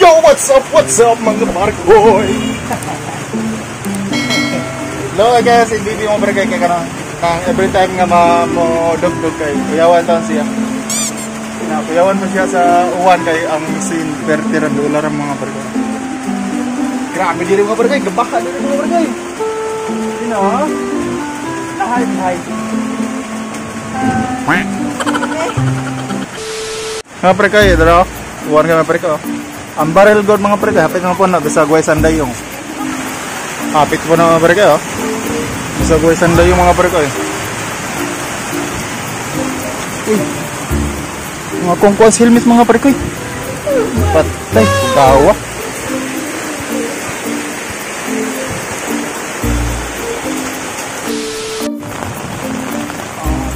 Yo, what's up mga parkoy? Hello guys, si Bibi mo pre kay kanang every time nga mo dugdug kay kuyawan taon siya. Na kuyawan mo siya sa uwan kay ang scene pertiran dolar ang mga parkoy. Grabe diri mga parkoy, gabaka diri mga parkoy. Sino? Hi, hi. Mga parkoy, dara. Uwan ka mga parkoy. Ang barrel god mga pre, hapit mga po na bisag way sandayong. Hapit po na mga pre kayo. Bisag way sandayong mga pre kayo. Uy. Mga kongkwas helmet mga pre kayo. Patay, gawa.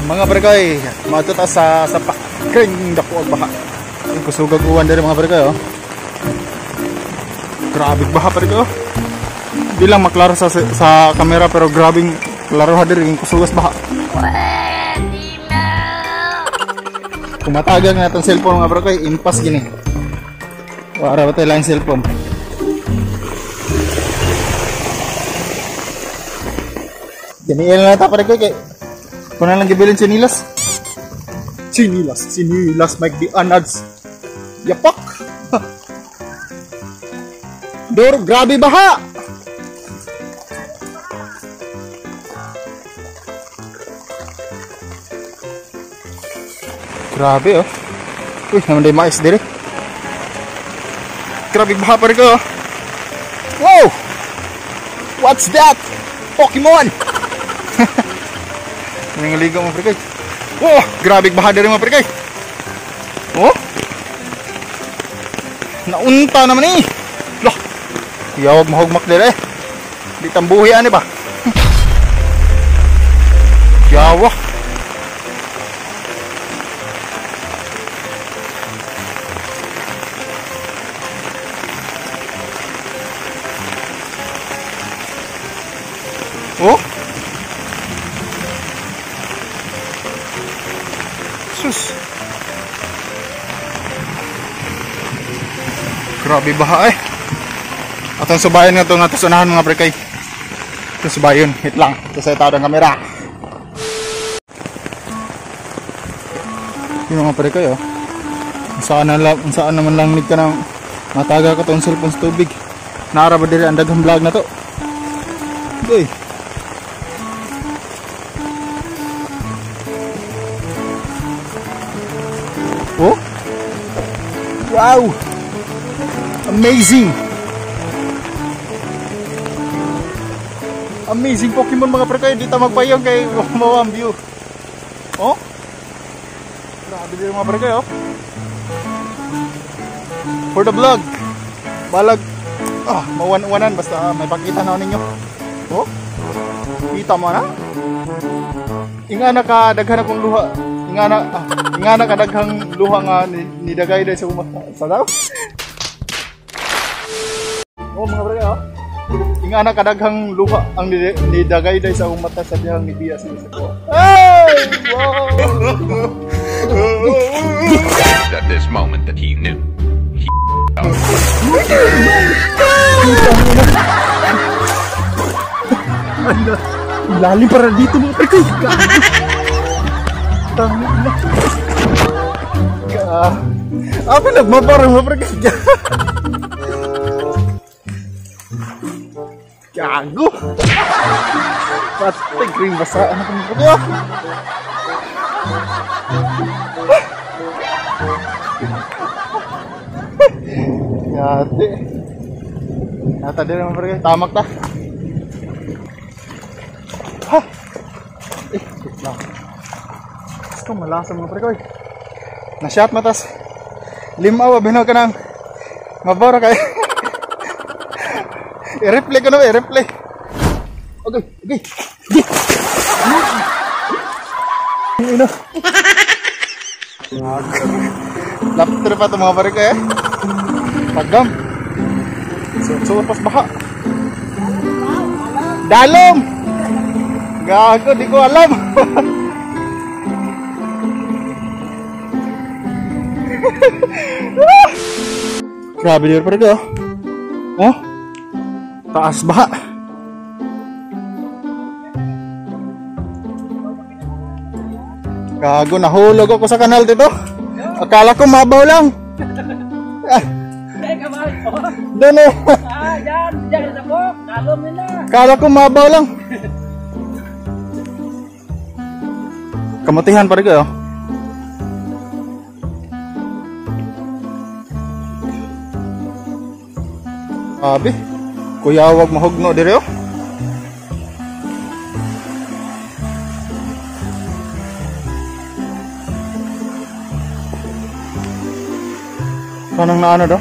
Mga pre kayo, matuta sa pakring dako ang baha. Ay, kusugag uwan diri mga pre kayo. Grabe baha pa rin ko. Di lang maklaro sa kamera pero grabing klaro ha diri yung kusugas baha. Kumatagang na itong cellphone mga bro kay impas gini. Wala ba tayo lang cellphone. Gini na ta pa rin ko kay kuna lang gibilin sinilas. Sinilas, sinilas make the anads. Yapak. Dor, grabe baha. Grabe oh. Uy, naman day mais diri. Grabe baha pa rin ko. Wow! What's that? Pokemon! Nangaligo mo pre kay. Wow, grabe baha diri mo pre kay. Oh? Naunta naman eh. Lah. Yawag mahugmak diri. Di tambuhi ani ba? Yawa. Oh? Sus. Grabe baha eh. Atong subayon nga ito nga ito mga prekay. Ito subayon, hit lang. Ito sa ito ang kamera. Yung mga prekay oh. Saan, saan naman lang ka ng mataga ka itong cellphone sa tubig. Naara ba diri ang daghang vlog na to? Okay. Oh? Wow! Amazing! Amazing Pokemon mga pre kayo. Dito magpayong kay mawa ang view. Oh? Grabe din mga pre kayo. For the vlog. Balag. Ah, mawan-wanan basta may pakita na ninyo. Oh? Kita mo na? Inga na ka daghan akong luha. Inga na ka daghang luha nga nidagay dai sa umata. Sa daw? Oh mga pre kayo. Inga na kadaghang luha ang nidagay day sa akong mata sa dihang nibiya sa isa ko. Hey! Wow! At this moment that he knew. He Lalim para dito mga pre. Tangina. Ako nagmaparang mga pre. Gago. Patay green basa ano kung ano. Yate. Nata din naman pre, tamak ta. Ha. Eh, wait lang. Gusto malasa mga pre koy. Na-shot matas. Lima wa binaw ka nang mabora kay. I-replay ko na, i-replay. Okay, okay. Ino. Lapter pa ito mga pare ko eh. Pagam. Suot-suot pas baha. Dalom! Gago, di ko alam. Grabe diri pre oh. Oh. Taas baha. Gago, nahulog ako sa kanal dito. Akala ko mabaw lang. Doon eh. Akala ko mabaw lang. Kamutihan pa rin kayo. Abi, kuyawag mahugno diri oh. Kanang naano do?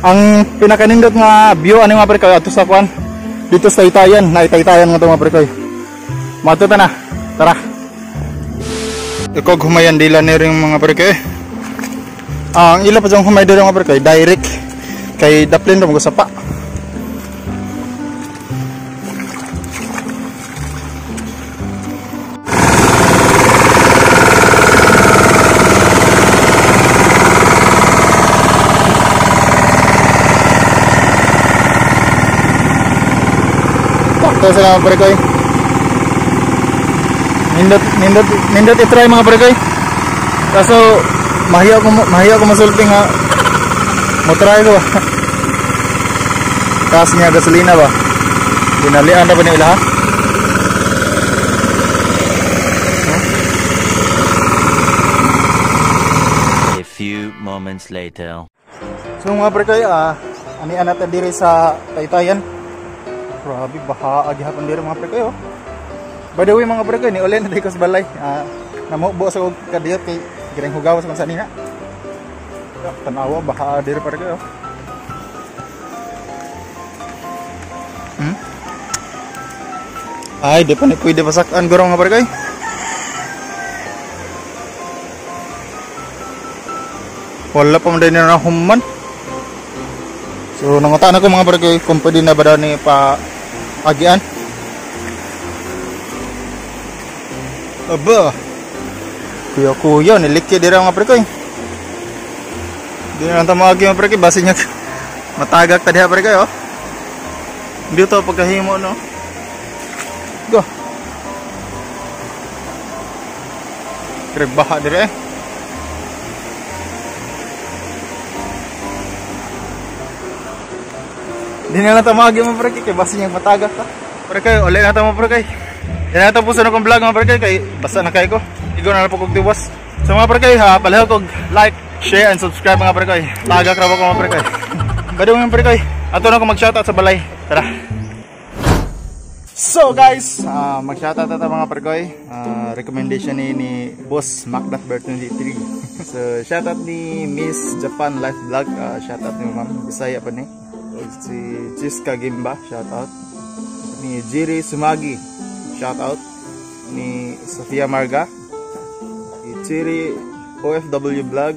Ang pinakanindot nga view ani mga pre ato sa kuan dito sa Taytayan, naitaytayan nga to mga pre. Mato ta na. Tara. Ikog humayan dila ni ring mga pre. Ang ila pa jong humay diri mga pre direct kay daplin ra mo sapa. Sakto sila mga pre. Nindot nindot nindot i-try mga pre. Kaso mahiya ko masulti nga mo try ko. Taas niya gasolina ba? Dinalian na ba ni ila? A few moments later. So mga pre, ani natin diri sa Taytayan. Grabe, baha gihapon diri mga pre oh. By the way mga pre, ni ulit na ko sa balay. Namubo sa og kadiyot kay gireng hugaw sa kung saan nina. Tanawa baha diri pre oh. Ay, di pa ni pwede pasakan guro mga pre. Wala pa man din na human. So nangutan ako mga pre kung pwede na ba daw ni pa agian. Aba. Kuya-kuya nilikya dira mga pre. Di na lang ta maagi mga pre, basi niya matagak ta diha pre oh. Dito pagkahimo no. Go. Kaya baha dire eh. Di na lang tamagi mga pre kay basi niyang matagak ta. Pre kay uli na ta mga pre kay. Di na tapusan akong vlog mga pre kay basa na kay ko. Igo na lang po kog tiwas. So mga pre kay ha, palihog og like, share and subscribe mga pre kay. Tagak ra ko mga pre kay. Badong mga pre kay. Ato na ko mag-shoutout sa balay. Tara. So guys, mag-shoutout ta mga pre. Recommendation ni Boss Mac.Ber23. So shoutout ni Miss Japan Life Vlog, shoutout ni Ma'am Bisaya pa ni. Si Chiska Gimba, shoutout. Ni Jiri Sumagi, shoutout. Ni Sofia Marga, ni Chiri OFW Vlog,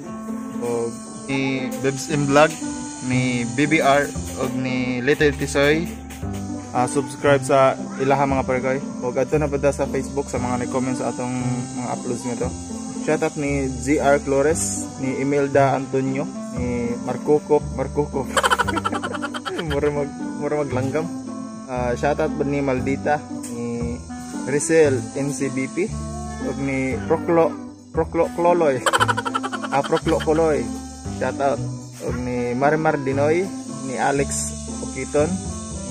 o ni Bebs M Vlog, ni BBR, o ni Little Tisoy. Subscribe sa ilaha mga parikoy. O adto na pud sa Facebook sa mga nag-comment sa atong mga uploads nito. Shoutout ni GR Flores, ni Imelda Antonio, ni Markukop. Mura maglanggam. Shoutout ba ni Maldita, ni Rizel NCBP, ug ni Proclo Cloloy. Proclo Coloy. Shoutout ug ni Marimar Dinoy, ni Alex Okiton,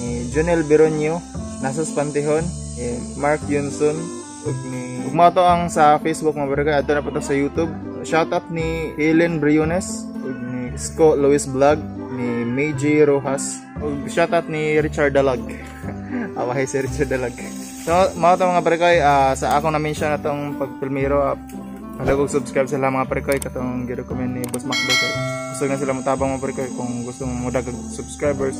ni Junel Beronio, Nasas Pantihon, ni Mark Yunson, ug ni ug mao to ang sa Facebook mga barangay. Adto na po to sa YouTube. Shoutout ni Helen Briones, ug ni Sco Luis Vlog, ni Meiji Rojas, ug shoutout ni Richard Dalag. Awahay si Richard Dalag. So mao to mga barangay, sa akong na-mention atong pagpilmiro, halaga og subscribe sa mga parikoy katong gi-recommend ni Boss Macdo kay gusto na sila motabang mga parikoy kung gusto mo modag og subscribers.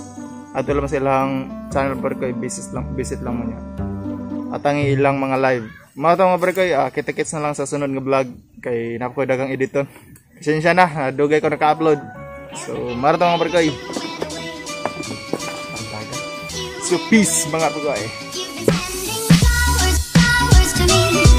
Ato lang sa ilang channel parikoy, visit lang mo niya at ang ilang mga live. Mao to mga parikoy, kita-kits na lang sa sunod nga vlog kay napoy dagang editon. Pasensya na, dugay ko naka-upload. So mao to mga parikoy. So peace mga parikoy. You've been sending flowers, flowers to me.